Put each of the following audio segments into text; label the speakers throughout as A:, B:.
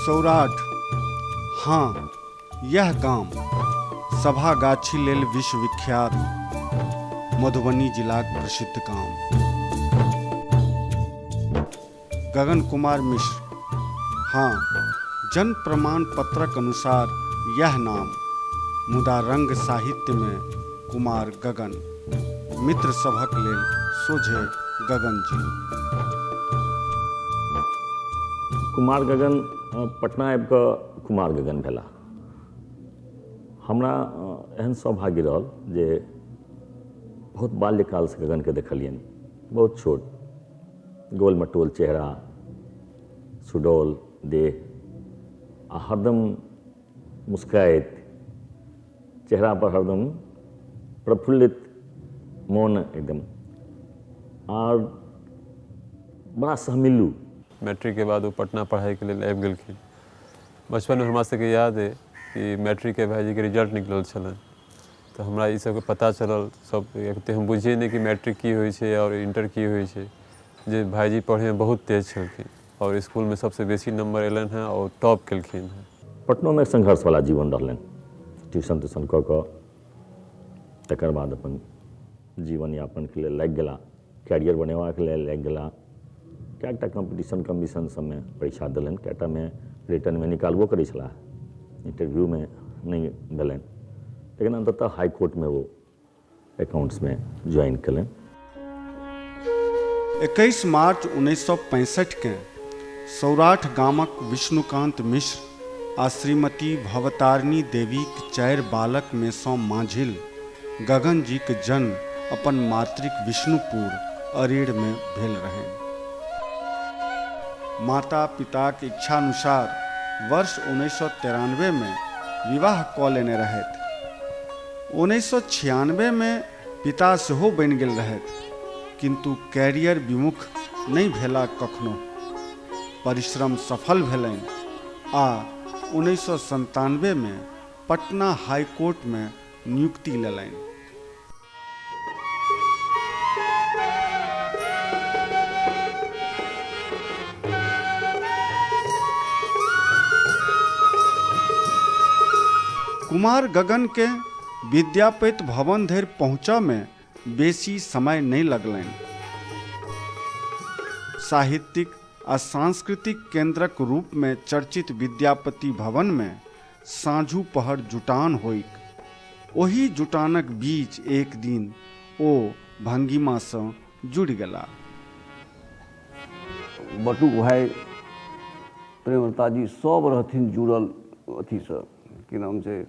A: सौराठ, हँ यैह गाम सभागाछी लेल विश्वविख्यात मधुबनी जिलाक प्रसिद्ध गाम। गगन कुमार मिश्र, हँ जन्म प्रमाण पत्रक अनुसार यैह नाम, मुदा रंग साहित्यमे कुमार गगन, मित्र सभक लेल सोझे गगन जी।
B: कुमार गगन पटना आबि कऽ कुमार गगन भेलाह। हमरा एहन सौभाग्य रहल जे बहुत बाल्यकालसँ गगनके देखलियनि। बहुत छोट, गोल मटोल चेहरा, सुडौल देह आ हरदम मुस्कुराइत, चेहरा पर हरदम प्रफुल्लित मोन एकदम आर बड़ा सहमिलू।
C: मैट्रिकके बाद ओ पटना पढ़ाइके लेल आबि गेलखिन। बचपनमे हमरा सबके याद अइ कि मैट्रिकके भाइजीके रिजल्ट निकलल छलनि तऽ हमरा ई सबके पता चलल सब एते हम बुझियै नहि कि मैट्रिक की होइ छै आओर इण्टर की होइ छै जे भाइजी पढ़ैमे बहुत तेज छलखिन आओर इसकुलमे सबसँ बेसी नम्बर अयलनि हेँ आओर टॉप केलखिन हेँ।
B: पटनोमे संघर्षवला जीवन रहलनि। ट्यूशन त्यूशन कऽ कऽ तकर बाद अपन जीवन यापनके लेल लागि गेलाह। कैरियर बनेबाक लेल लागि गेलाह। कएकटा कम्पीटिशन कमीशन सबमे परीक्षा देलनि। कएटामे रिटर्नमे निकालबो करै छलाह। इंटरव्यूमे नहि भेलनि। लेकिन अन्ततः हाईकोर्टमे ओ एकाउंट्समे ज्वाइन केलनि।
A: 21 मार्च 1965 केँ सौराठ गामक विष्णुकान्त मिश्र आ श्रीमती भवतारिणी देवीक चारि बालक मे सँ माँझिल गगन जीक जन्म अपन मातृक विष्णुपुर, अरेड़ मे भेल रहनि। माता-पिताक इच्छानुसार वर्ष 1993 मे विवाह कऽ लेने रहथि। 1996 मे पिता सेहो बनि गेल रहथि, किन्तु कैरियर विमुख नहि भेलाह कखनहुँ। परिश्रम सफल भेलनि आ 1997 मे पटना हाईकोर्ट मे नियुक्ति लेलनि। कुमार गगन केँ विद्यापति भवन धरि पहुँचऽ मे बेसी समय नहि लगलनि। साहित्यिक आ सांस्कृतिक केन्द्रक रूप मे चर्चित विद्यापति भवन मे साँझू पहर जुटान होइक। ओही जुटानक बीच एक दिन ओ भंगिमासँ जुड़ि गेलाह।
D: बटुक भाइ, प्रेमलताजी सब रहथिन जुड़ल अथीसँ, की नाम छै,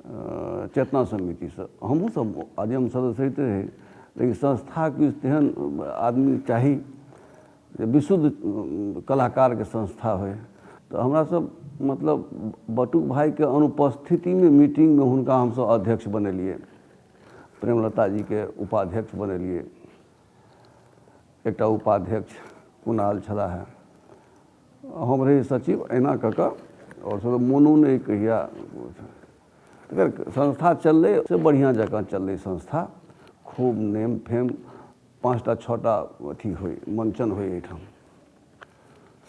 D: चेतना समितिसँ। हमहूँ सब आजन्म सदस्य रहिते रही, लेकिन संस्थाके किछु तेहन आदमी चाही जे विशुद्ध कलाकारके संस्था होइ। तऽ हमरा सब मतलब बटुक भाइके अनुपस्थितिमे मीटिंगमे हुनका हमसब अध्यक्ष बनेलियै, प्रेमलता जीके उपाध्यक्ष बनेलियै। एकटा उपाध्यक्ष कुणाल छलाह, हम रही सचिव। एना कऽ कऽ आओर सब मोनो नहि कहिया एकर संस्था चललै से बढ़िआँ जकाँ चललै संस्था। खूब नेम फेम, 5टा 6टा अथी होइ, मंचन होइ एहिठाम।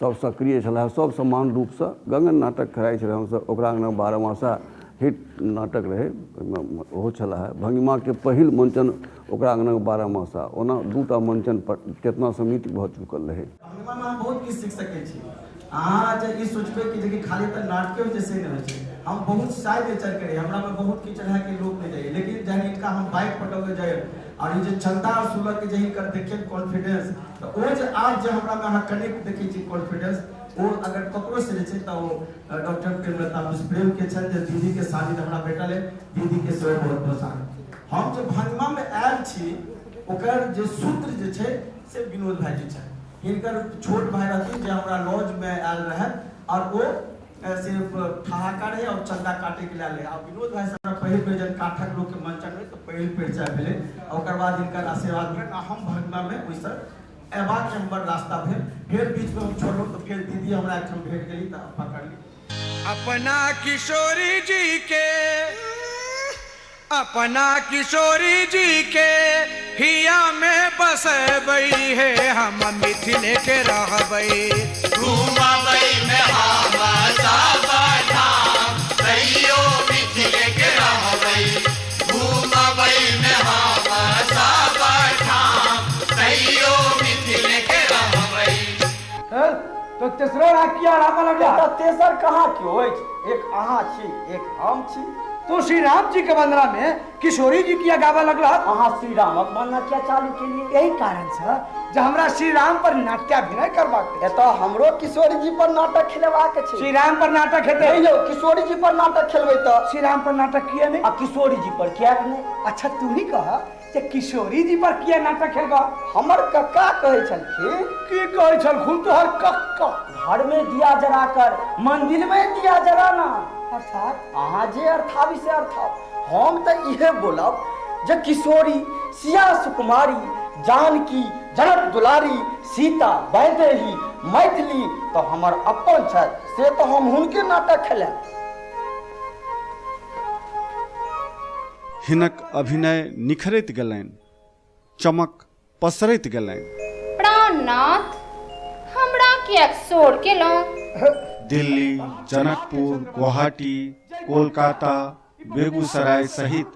D: सब सक्रिय छलाह, सब समान रूपसँ। गगन नाटक खेलाइ छलै हमसब ओकरा अङ्गना, बारहमासा हिट नाटक रहै, ओहिमे ओहो छलाह। भंगिमाके पहिल मंचन ओकरा अङ्गना बारहमासा। ओना 2टा मंचन चेतना समिति भऽ चुकल रहै।
E: भंगिमामे अहाँ बहुत किछु सीख सकै छी। अहाँ जे ई सोचबै कि जेकि खाली तऽ नाटके होइ छै, से नहि होइ छै। हम बहुत साइ नेचरके रही, हमरामे बहुत किछु रहै कि लोक नहि जाइए, लेकिन जहन हिनका हम बाइक पटौने जाइए आओर ई जे चन्दा सुलभके जे हिनकर देखियनि कॉन्फिडेंस, तऽ ओ जे आब जे हमरामे अहाँ कनेक्ट देखै छी कॉन्फिडेंस, ओ अगर ककरो से छै तऽ ओ डॉक्टर प्रेमलता मिश्र प्रेमके छनि, जे दीदीके सानिध्य हमरा भेटल है। दीदीके सेहो बहुत बहुत सानिध्य। हम जे भंगिमामे आयल छी ओकर जे सूत्र जे छै से विनोद भाईजी छथि। हिनकर छोट भाई रहथिन जे हमरा लॉजमे आयल रहै आओर ओ सिर्फ ठहाका रहै आओर चन्दा काटैके लेल रहै। आ विनोद भाई से हमरा पहिल बेर जब काठक लोकके मंचन भेल तऽ पहिल परिचय भेलै। ओकर बाद हिनकर आशीर्वाद भेल आ हम भंगिमामे ओहिसँ अयबाक हमर रास्ता भेल। फेर बीचमे हम छोड़लहुँ तऽ फेर दीदी हमरा एकठाम भेट गेली तऽ पकड़ली।
F: अपना किशोरी जी के, अपना किशोरी जी के हिया में बसबै हे, हम मिथिले के रहबै।
G: घुमबै में हम तो तेसरो राग किया अलापऽ लगला?
E: तऽ तेसर कहाँ केओ अछि? एक अहाँ छी, एक हम छी।
G: तू श्री राम जी के वंदना में किशोरी जी किया गाबऽ लगला?
E: अहाँ श्री रामक वंदना किया चालू केलियै?
G: एहि कारण से जे हमरा श्री राम पर नाट्याभिनय करबाक अछि।
E: एतऽ हमरो किशोरी जी पर नाटक खेलेबाक छै।
G: श्री राम पर नाटक हेतै?
E: नहि यौ, किशोरी जी पर नाटक खेलबै तऽ
G: श्री राम पर नाटक किया नहि?
E: आ किशोरी जी पर किएक नहि?
G: अच्छा तू ही कह जे किशोरी जी पर किया नाटक खेलबा?
E: हमर कक्का कहै छलखिन।
G: की कहै छलखुन तोहर कक्का?
E: घर में दिया जरा कर मंदिर में दिया जराना।
G: अर्थात?
E: अहाँ जे अर्थाबी से अर्थाब। हम तऽ इहे बोलब जे किशोरी सिया सुकुमारी जानकी जनक दुलारी सीता वैदेही मैथिली तऽ हमर अपन छथि, से तऽ हम हुनके नाटक खेलायब।
A: हिनक अभिनय निखरैत गेलनि, चमक पसरैत गेलनि।
H: प्राणनाथ, हमरा किएक शोर केलहुँ?
A: दिल्ली, जनकपुर, गुवाहाटी, कोलकाता, बेगूसराय सहित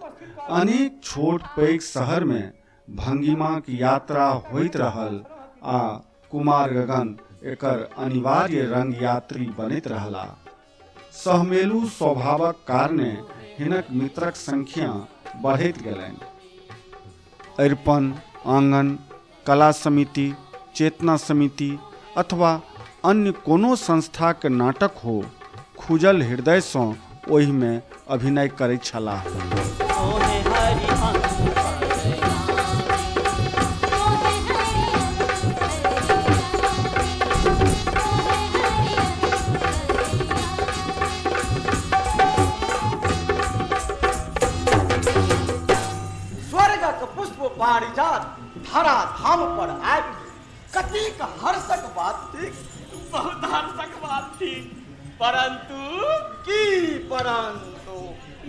A: अनेक छोट पैघ शहरमे भंगिमाक यात्रा होइत रहल आ कुमार गगन एकर अनिवार्य रंगयात्री बनैत रहलाह। सहमेलू स्वभावक कारणे हिनक मित्रक संख्या बढ़ैत गेलनि। अरिपन, आंगन, कला समिति, चेतना समिति अथवा अन्य कोनो संस्थाक नाटक हो, खुजल हृदयसँ ओहिमे अभिनय करैत छलाह।
E: स्वर्गक पुष्प पारिजात धरा धाम पर आबि गेल। कतेक हर्षक बात थिक।
I: बहुत हर्षक बात थिक, परंतु
E: की परंतु?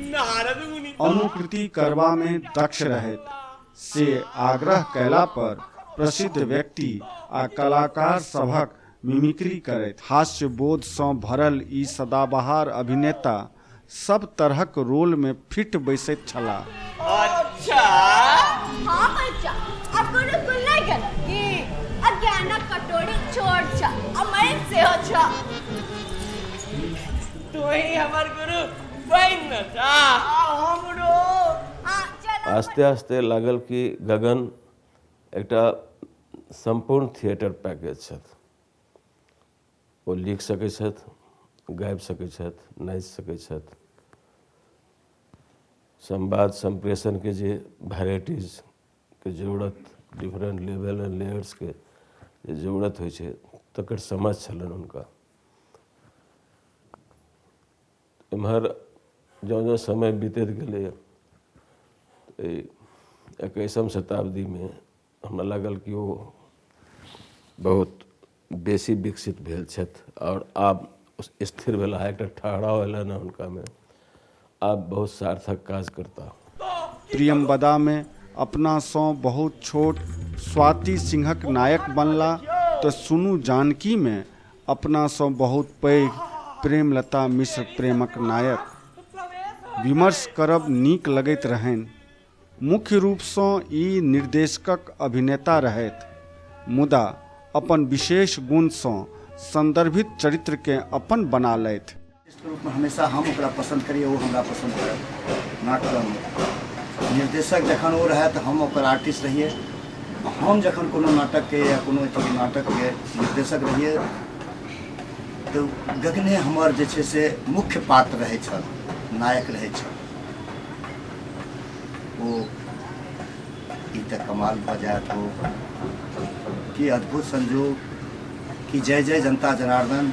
I: नारद मुनि
A: अनुकृति करबामे दक्ष रहथि, से आग्रह कयला पर प्रसिद्ध व्यक्ति आ कलाकार सभक मिमिक्री करथि। हास्यबोधसँ भरल ई सदाबहार अभिनेता सब तरहक रोलमे फिट बैसैत छलाह।
I: अच्छा।
H: हाँ बच्चा, आब गुरुकुल नहि गेलह की? अज्ञानक कटोरी छोट छह आ मैल सेहो छह।
I: तू ही हमर गुरु बनि न जा।
E: हमरो।
H: हाँ चल।
J: आस्ते आस्ते लागल कि गगन एकटा सम्पूर्ण थिएटर पैकेज छथि। ओ लिख सकै छथि, गाबि सकै छथि, नाचि सकै छथि। संवाद सम्प्रेषणके जे वेराइटीजके जरूरत, डिफरेंट लेवल एंड लेयर्सके जे जरूरत होइ छै, तकर समझ छलनि हुनका। एम्हर जँ जँ समय बीतैत गेलै, एहि 21म शताब्दीमे हमरा लागल कि ओ बहुत बेसी विकसित भेल छथि आओर आब स्थिर भेला, एकटा ठहराव एलनि हँ हुनकामे, आब बहुत सार्थक काज करता।
A: प्रियंवदामे अपनासँ बहुत छोट स्वाति सिंहक नायक बनला तऽ सुनू जानकीमे अपनासँ बहुत पैघ प्रेमलता मिश्र प्रेमक नायक। विमर्श करब नीक लगैत रहनि। मुख्य रूपसँ ई निर्देशकक अभिनेता रहथि, मुदा अपन विशेष गुणसँ सन्दर्भित चरित्रकेँ अपन बना लैथ।
K: आर्टिस्टके रूपमे हमेशा हम ओकरा पसन्द करियै, ओ हमरा पसन्द करय। नाटकमे निर्देशक जखन ओ रहए तऽ हम ओकर आर्टिस्ट रहियै। हम जखन कोनो नाटकके या कोनो अथीके नाटकके निर्देशक रहियै तऽ गगने हमर जे छै से मुख्य पात्र रहै छल, नायक रहै छल। ओ ई तऽ कमाल भऽ जायत हो, की अद्भुत संजोग, कि जय जय जनता जनार्दन,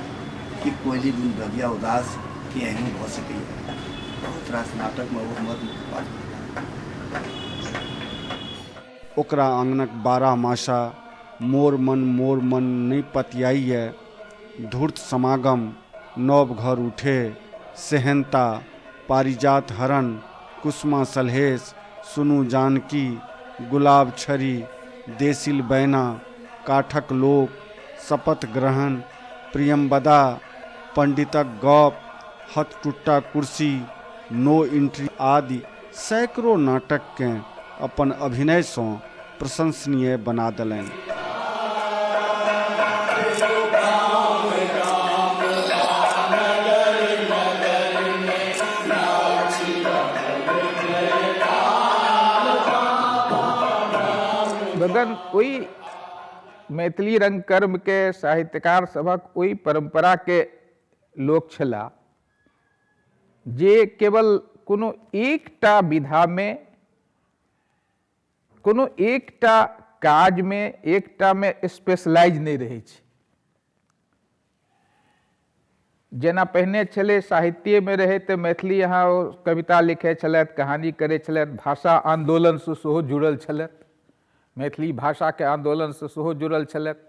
K: कि कोयली बिन बगिया उदास, कि एहनो भऽ सकैए। बहुत रास नाटकमे ओ हमर मुख्य पात्र।
A: ओकरा आँगनक बारहमासा, मोर मन मोर मन नहि पतियाइए, धूर्त समागम, नव घर उठे, सेहन्ता, पारिजात हरण, कुसमा सलहेस, सुनू जानकी, गुलाब छड़ी, देसिल बैना, काठक लोक, शपथ ग्रहण, प्रियंवदा, पंडितक गप, हथटुट्टा कुर्सी, नो एंट्री आदि सैकड़ो नाटककेँ अपन अभिनयसँ प्रशंसनीय बना देलनि।
L: ओहि मैथिली रंगकर्मके साहित्यकार सभक ओहि परम्पराके लोक छलाह जे केवल कोनो एकटा विधामे, कोनो एकटा काजमे, एकटामे स्पेशलाइज नहि रहै छै। जेना पहिने छलै साहित्येमे रहै तऽ मैथिली अहाँ कविता लिखै छलथि, कहानी करै छलथि, भाषा आन्दोलनसँ सेहो जुड़ल छलथि, मैथिली भाषाके आन्दोलनसँ सेहो जुड़ल छलथि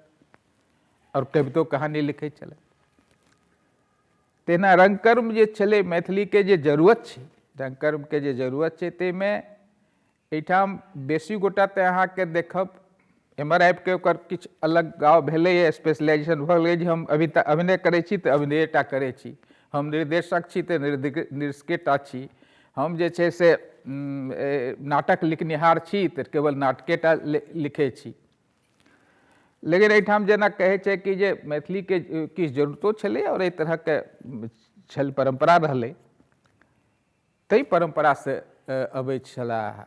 L: आओर कवितो कहानी लिखै छलथि। तहिना रंगकर्म जे छलै, मैथिलीके जे जरूरत छै, रंगकर्मके जे जरूरत छै, ताहिमे एहिठाम बेसी गोटा तऽ अहाँके देखब एम्हर आबिके ओकर किछु अलग गाँव भेलैए, स्पेशलाइजेशन भऽ गेलै जे हम अभी तऽ अभिनय करै छी तऽ अभिनयेटा करै छी, हम निर्देशक छी तऽ निर्देशकेटा छी, हम जे छै से नाटक लिखनिहार छी तऽ केवल नाटकेटा लिखै छी। लेकिन एहिठाम जेना कहै छै कि जे मैथिलीके किछु जरूरतो छलै आओर एहि तरहके छल परम्परा रहलै, ताहि परम्परासँ अबै छलाह,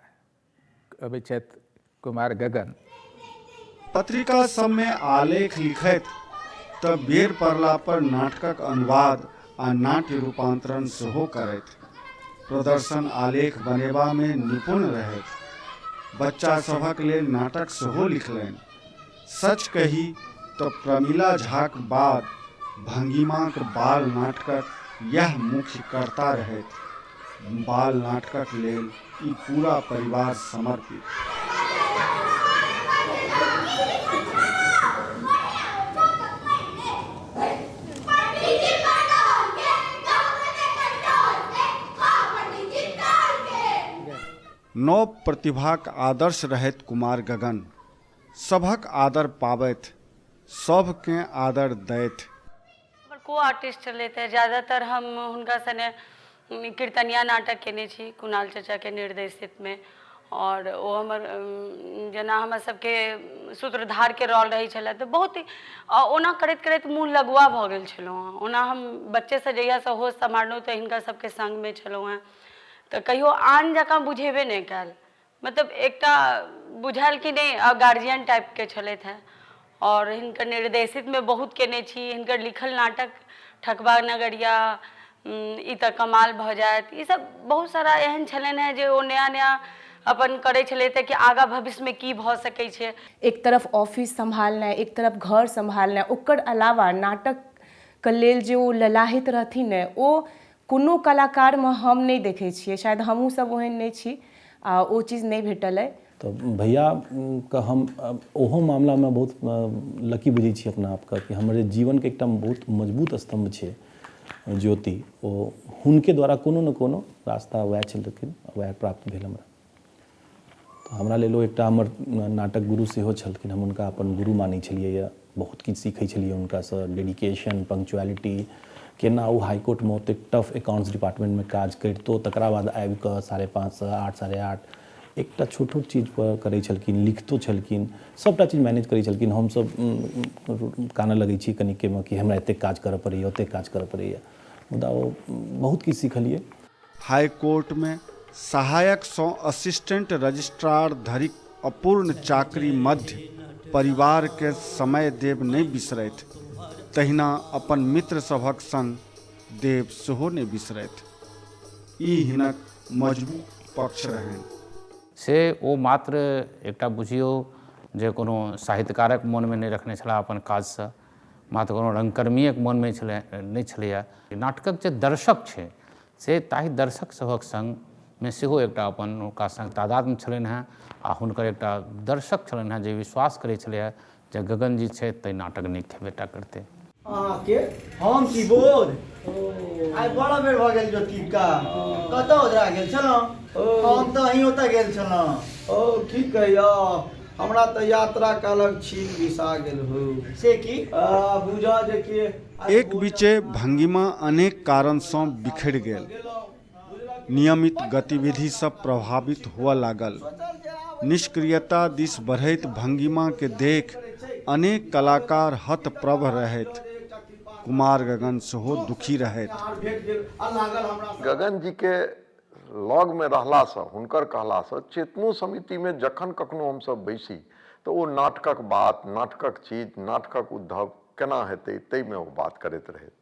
L: अबै छथि कुमार गगन।
A: पत्रिका सबमे आलेख लिखैत तऽ बेर पड़ला पर नाटकक अनुवाद आ नाट्य रूपांतरण सेहो करैत। प्रदर्शन आलेख बनेबामे निपुण रहथि। बच्चा सभक लेल नाटक सेहो लिखलनि। सच कही तऽ प्रमिला झाक बाद भंगिमाक बाल नाटकक यैह मुख्य कर्ता रहथि। बाल नाटकक लेल ई पूरा परिवार समर्पित। नव प्रतिभाक आदर्श रहथि कुमार गगन। सभक आदर पाबथि, सभकेँ आदर दैथ।
M: हमर को आर्टिस्ट छलथि हेँ, ज्यादातर हम हुनका सने कीर्तनिया नाटक कयने छी कुणाल चचाके निर्देशितमे। आओर ओ हमर जेना हमर सबके सूत्रधारके रोल रहै छलै तऽ बहुत ओना करैत करैत मुँह लगुआ भऽ गेल छलहुँ हेँ। ओना हम बच्चेसँ जहियासँ होश सम्हारलहुँ तऽ हिनका सबके सङ्गमे छलहुँ हेँ, तऽ कहियो आन जकाँ बुझेबे नहि कयल, मतलब एकटा बुझायल कि नहि गार्जियन टाइपके छलथि हेँ। आओर हिनकर निर्देशितमे बहुत कयने छी, हिनकर लिखल नाटक ठकबा नगरिया, ई तऽ कमाल भऽ जायत, ईसभ बहुत सारा एहन छलनि हेँ जे ओ नया नया अपन करै छलथि हेँ कि आगाँ भविष्यमे की भऽ सकै छै।
N: एक तरफ ऑफिस सम्हालनाइ, एक तरफ घर सम्हालनाइ, ओकर अलावा नाटकके लेल जे ओ ललाहित रहथिन ने, ओ कोनो कलाकारमे हम नहि देखै छियै, शायद हमहूँ सब ओहन नहि छी आ ओ चीज नहि भेटल अइ।
O: तऽ भैयाके हम ओहो मामलामे बहुत लकी बुझै छी अपना आपके कि हमर जे जीवनके एकटा बहुत मजबूत स्तम्भ छै ज्योति, ओ हुनके द्वारा कोनो ने कोनो रास्ता वएह छलखिन, वएह प्राप्त भेल हमरा। तऽ हमरा लेल ओ एकटा हमर नाटक गुरु सेहो छलखिन, हम हुनका अपन गुरु मानै छलियै यऽ, बहुत किछु सीखै छलियै हुनकासँ, डेडिकेशन, पंक्चुअलिटी, केना ओ हाईकोर्टमे ओतेक टफ एकाउंट्स डिपार्टमेंटमे काज करितो तकरा बाद आबि कऽ 5:30 8 8:30 एकटा छोट छोट चीज पर करै छलखिन, लिखतो छलखिन, सभटा चीज मैनेज करै छलखिन। हमसभ कानऽ लगै छी कनिकेमे कि हमरा एतेक काज करऽ पड़ैए, ओतेक काज करऽ पड़ैए, मुदा ओ बहुत किछु सिखलियै।
A: हाईकोर्टमे सहायकसँ असिस्टेंट रजिस्ट्रार धरिक अपूर्ण चाकरी मध्य परिवारकेँ समय देब नहि बिसरथि, तहिना अपन मित्र सभक संग देब सेहो नहि बिसरथि। ई हिनक मजबूत पक्ष रहनि।
P: से ओ मात्र एकटा बुझियौ जे कोनो साहित्यकारक मोनमे नहि रखने छलाह अपन काजसँ, मात्र कोनो रंगकर्मिएक मोनमे छलै नहि छलैए। नाटकक जे दर्शक छै से ताहि दर्शक सभक सङ्गमे सेहो एकटा अपन हुनका सङ्ग तादात्म्य छलनि हेँ आ हुनकर एकटा दर्शक छलनि हेँ जे विश्वास करै छलैए जे गगन जी छथि तऽ ई नाटक नीक हेबे टा करतै।
E: अहाँके हम की बोध आइ बड़ा बेर भऽ गेल ज्योतिका, कतऽ ओझरा गेल छलहुँ? हम तऽ अहीं ओतऽ गेल छलहुँ। ओ की कहियौ, हमरा तऽ यात्रा कालक छीन बिसा गेल हो। से की? बुझऽ जे कि
A: एक बीचे भंगिमा अनेक कारणसँ बिखरि गेल। नियमित गतिविधि सब प्रभावित हुअ लागल। निष्क्रियता दिस बढ़ैत भंगिमाकेँ देख अनेक कलाकार हतप्रभ रहथि। कुमार गगन सेहो दुखी रहथि।
Q: गगन जीके लगमे रहलासँ, हुनकर कहलासँ चेतनो समितिमे जखन कखनो हमसभ बैसी तऽ ओ नाटकक बात, नाटकक चीज, नाटकक उद्धव केना हेतै ताहिमे ओ बात करैत रहथि।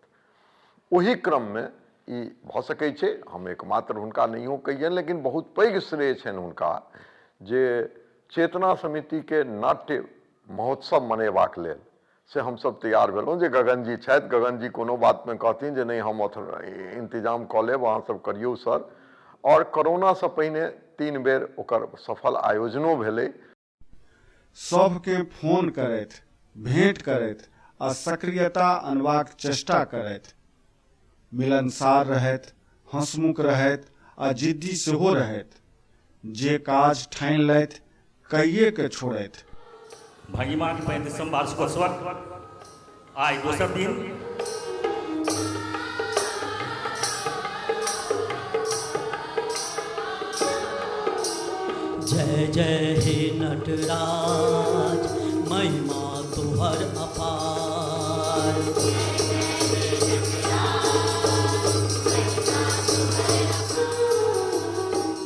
Q: ओही क्रममे ई भऽ सकै छै, हम एकमात्र हुनका नहियो कहियनि लेकिन बहुत पैघ श्रेय छनि हुनका जे चेतना समितिके नाट्य महोत्सव मनेबाक लेल से हमसभ तैयार भेलहुँ जे गगनजी छथि, गगनजी कोनो बातमे कहथिन जे नहि हम इंतजाम कऽ लेब, अहाँ सब करियौ सर। आओर कोरोनासँ पहिने 3 बेर ओकर सफल आयोजनो भेलै।
A: सभकेँ फोन करथि, भेंट करथि आ सक्रियता अनबाक चेष्टा करथि। मिलनसार रहथि, हँसमुख रहथि आ जिद्दी सेहो रहथि। जे काज ठानि लथि, कइए कऽ छोड़थि।
I: भंगिमाक 35म वार्षिकोत्सवक आइ दोसर दिन
R: जय जय हे नटराज महिमा तोहर अपार।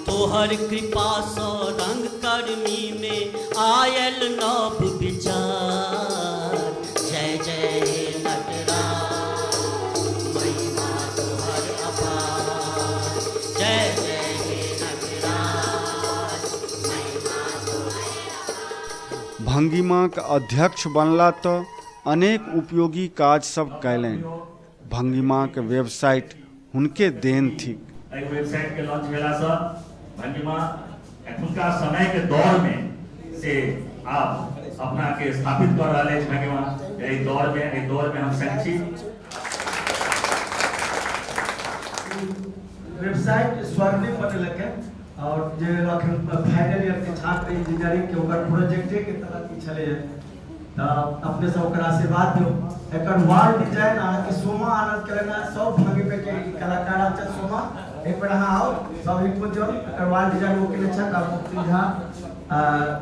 R: तोहर कृपा सँ रंग कर्मी में आयल नव विचार। जय जय हे नटराज महिमा तोहर अपार। जय जय हे नटराज महिमा तोहर।
A: भंगिमाक अध्यक्ष बनला तऽ अनेक उपयोगी काज सब कयलनि। भंगिमाक वेबसाइट हुनके देन थिक।
I: एहि वेबसाइट के लॉन्च भेला सँ भंगिमा एखुनका समय के दौर में से आब अपना के स्थापित कऽ रहल अछि। भंगिमा एहि दौर में हम संग छी।
E: वेबसाइट स्वर्णिम बनेलक है और जे अखन फाइनल ईयर के छात्र इंजीनियरिंग के ओकर प्रोजेक्टे के तहत ई छलै है, तऽ अपने सब ओकरा आशीर्वाद दियौ। एकर वॉल डिजाइन अहाँके सोमा आनंद केलनि है, सब भंगिमे के कलाकार छथि। सोमा एक बेर अहाँ आउ, सब इनपुट दियौ। एकर वॉल डिजाइन ओ केने छथि आ मुक्ति झा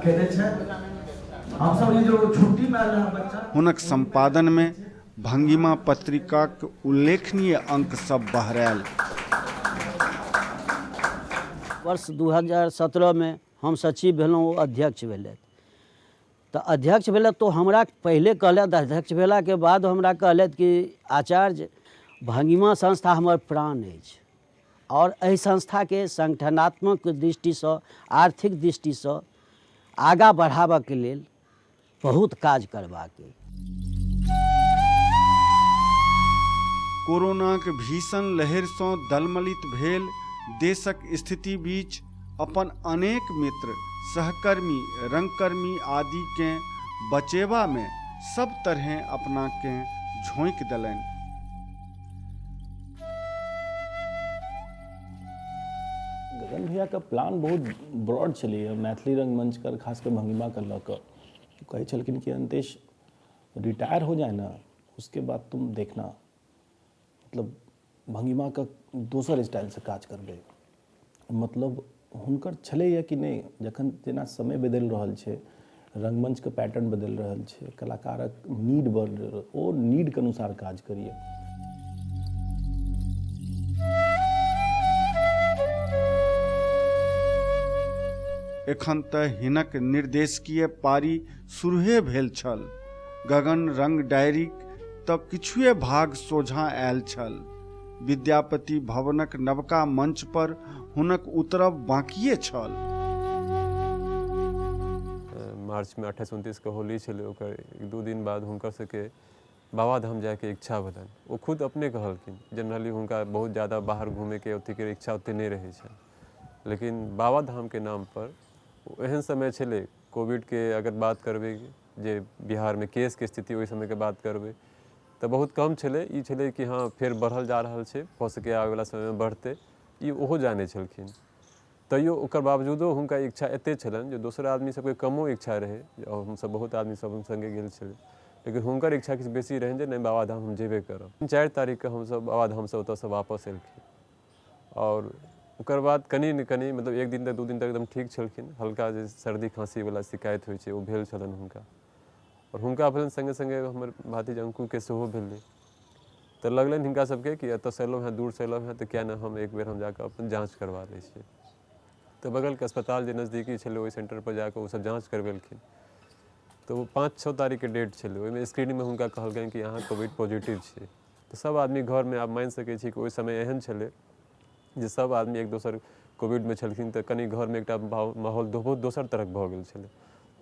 E: केने छथि। हमसब ई जो छुट्टी में आयल रहै बच्चा।
A: हुनक संपादन में भंगिमा पत्रिकाक उल्लेखनीय अंक सब बहरायल।
S: वर्ष 2017 में हम सचिव भेलहुँ, ओ अध्यक्ष भेलथि। तऽ अध्यक्ष भेलथि तो हमरा पहिले कहलथि, अध्यक्ष भेलाके बाद हमरा कहलथि कि आचार्य भंगिमा संस्था हमर प्राण अछि आओर एहि संस्थाके संगठनात्मक दृष्टिसँ आर्थिक दृष्टिसँ आगाँ बढ़ाबऽके लेल बहुत काज करबाक अछि।
A: कोरोनाक भीषण लहरिसँ दलमलित भेल देशक स्थिति बीच अपन अनेक मित्र, सहकर्मी, रंगकर्मी आदिकेँ बचेबामे सब तरहेँ अपनाकेँ झोंकि देलनि।
O: गगन भैयाके प्लान बहुत ब्रॉड छलैए मैथिली रंगमंचके, खास कऽ भंगिमाके लऽ कऽ। कहै छलखिन कि अंतेश रिटायर हो जाए ना, उसके बाद तुम देखना, मतलब भंगिमाके दोसर स्टाइलसँ काज करबै। मतलब हुनकर छलैए कि नहि, जखन जेना समय बदलि रहल छै, रंगमंचके पैटर्न बदलि रहल छै, कलाकारक नीड बढ़ि रहल, ओ नीडके अनुसार काज करियै।
A: एखन तऽ हिनक निर्देशकीय पारी शुरुहे भेल छल। गगन रंग डायरीक तऽ किछुए भाग सोझाँ आयल छल। विद्यापति भवनक नवका मंच पर हुनक उतरब बाँकिए छल।
C: मार्चमे 28-29 के होली छलै, ओकर 1-2 दिन बाद हुनकर सबके बाबाधाम जाइके इच्छा भेलनि। ओ खुद अपने कहलखिन। जनरली हुनका बहुत ज़्यादा बाहर घूमैके अथीके इच्छा ओतेक नहि रहै छनि, लेकिन बाबाधामके नामपर एहन समय छलै, कोविडके अगर बात करबै जे बिहारमे केसके स्थिति ओहि समयके बात करबै तऽ बहुत कम छलै। ई छलै कि हँ फेर बढ़ल जा रहल छै, भऽ सकैए आबैवला समयमे बढ़तै, ई ओहो जानै छलखिन। तैयो ओकर बावजूदो हुनका इच्छा एतेक छलनि जे दोसर आदमी सबके कमो इच्छा रहै, हमसब बहुत आदमी सब सङ्गे गेल छलै, लेकिन हुनकर इच्छा किछु बेसी रहनि जे नहि बाबाधाम हम जेबे करब। 4 तारीखके हमसब बाबाधामसँ ओतऽसँ वापस एलखिन आओर ओकर बाद कनि ने कनि मतलब 1 दिन तक 2 दिन तक एकदम ठीक छलखिन। हल्का जे सर्दी खाँसीवला शिकायत होइ छै ओ भेल छलनि हुनका, आओर हुनका भेलनि सङ्गे सङ्गे हमर भातिज अंकुके सेहो भेलै। तऽ लगलनि हिनका सबके कि एतऽसँ एलहुँ हेँ, दूरसँ एलहुँ हेँ, तऽ किएक नहि हम एक बेर हम जाकऽ अपन जाँच करबा लै छियै। तऽ बगलके अस्पताल जे नजदीकी छलै ओहि सेन्टरपर जाकऽ ओसब जाँच करबेलखिन। तऽ ओ 5 6 तारीखके डेट छलै, ओहिमे स्क्रीनिंगमे हुनका कहलकनि कि अहाँ कोविड पॉजिटिव छी। तऽ सब आदमी घरमे आब मानि सकै छी कि ओहि समय एहन छलै जे सब आदमी एक दोसर कोविडमे छलखिन, तऽ कनि घरमे एकटा माहौल बहुत दोसर तरहक भऽ गेल छलै।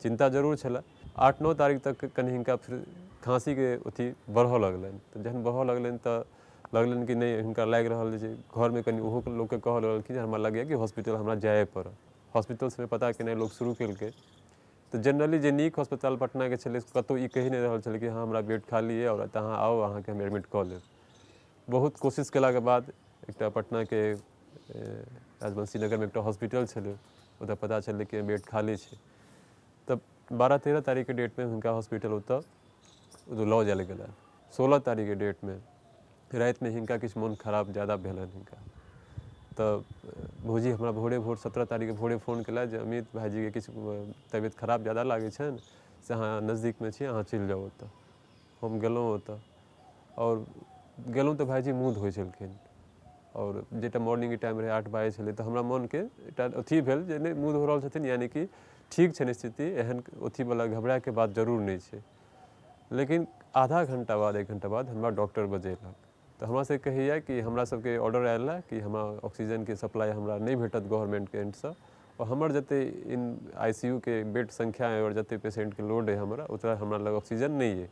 C: चिन्ता जरूर छलै। 8 9 तारीख तक कनि हिनका फेर खाँसीके अथी बढ़ऽ लगलनि। तऽ जहन बढ़ऽ लगलनि तऽ लगलनि कि नहि, हिनका लागि रहल छै। घरमे कनि ओहो लोकके कहऽ लगलखिन जे हमरा लगैए कि हॉस्पिटल हमरा जाए पड़त। हॉस्पिटल सबमे पता केनाइ लोक शुरू केलकै, तऽ जनरली जे नीक अस्पताल पटनाके छलै, कतहु ई कहि नहि रहल छलै कि हँ, हमरा बेड खाली अइ आओर एतऽ अहाँ आउ, अहाँके हम एडमिट कऽ लेब। बहुत कोशिश केलाके बाद एकटा पटनाके राजवंशी नगरमे एकटा हॉस्पिटल छलै, ओतऽ पता चललै कि बेड खाली छै। तऽ 12 13 तारीखके डेटमे हुनका हॉस्पिटल ओतऽ लऽ जायल गेलनि। 16 तारीखके डेटमे रातिमे हिनका किछु मोन खराब ज्यादा भेलनि हिनका। तऽ भौजी हमरा भोरे भोर 17 तारीखके भोरे फोन केलथि जे अमित भाइजीके किछु तबियत खराब ज्यादा लागै छनि, से अहाँ नजदीकमे छी, अहाँ चलि जाउ ओतऽ। हम गेलहुँ ओतऽ आओर गेलहुँ तऽ भाइजी मुँह धोइ छलखिन, आओर जे मॉर्निंगके टाइम रहै, 8 बाजै छलै। तऽ हमरा मोनके एकटा अथी भेल जे नहि, मुँह धो रहल छथिन, यानि कि ठीक छनि स्थिति, एहन अथीवला घबरायके बात जरूर नहि छै। लेकिन आधा घंटा बाद, 1 घंटा बाद हमरा डॉक्टर बजेलक, तऽ हमरा से कहैया कि हमरा सबके ऑर्डर आयल है कि हमरा ऑक्सीजनके सप्लाई हमरा नहि भेटत गवर्नमेंटके एंडसँ, आओर हमर जते इन ICU के बेड संख्या अइ आओर जते पेशेंटके लोड अइ हमरा, ओतबा हमरा लग ऑक्सीजन नहि अइ,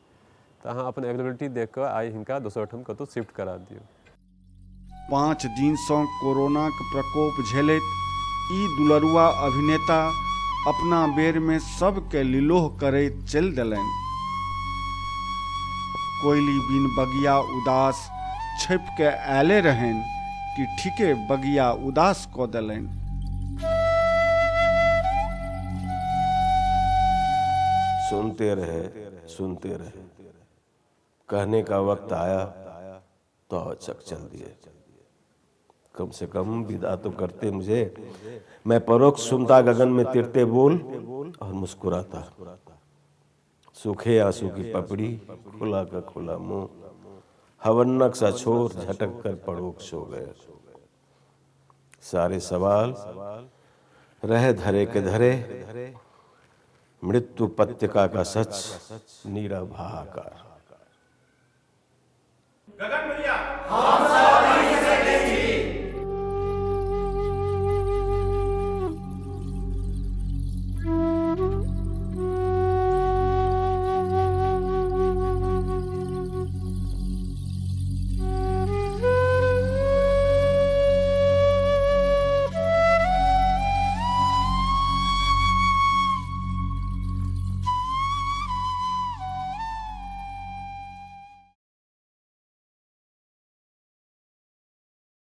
C: तऽ अहाँ अपन अवेलेबिलिटी देख कऽ आइ हिनका दोसर ठाम कतहु शिफ्ट करा दियौ।
A: 5 दिनसँ कोरोनाक प्रकोप झेलैत ई दुलरुआ अभिनेता अपना बेरमे सबके लिलोह करैत चलि देलनि। कोइली बिन बगिया उदास छपि कऽ आयले रहनि कि ठीके बगिया उदास कऽ देलनि।
J: सुनते रहे, सुनते रहे, कहने का वक्त आया तो औचक चल दिए। कम से कम विदा तो करते मुझे। मैं परोक्ष सुनता गगन में तिरते बोल और मुस्कुराता। सूखे आंसू की पपड़ी, खुला का खुला मुंह, हवन्नक सा छोर झटक कर परोक्ष हो गए। सारे सवाल रहे धरे के धरे, मृत्यु पत्रिका का सच नीरव हाहाकार।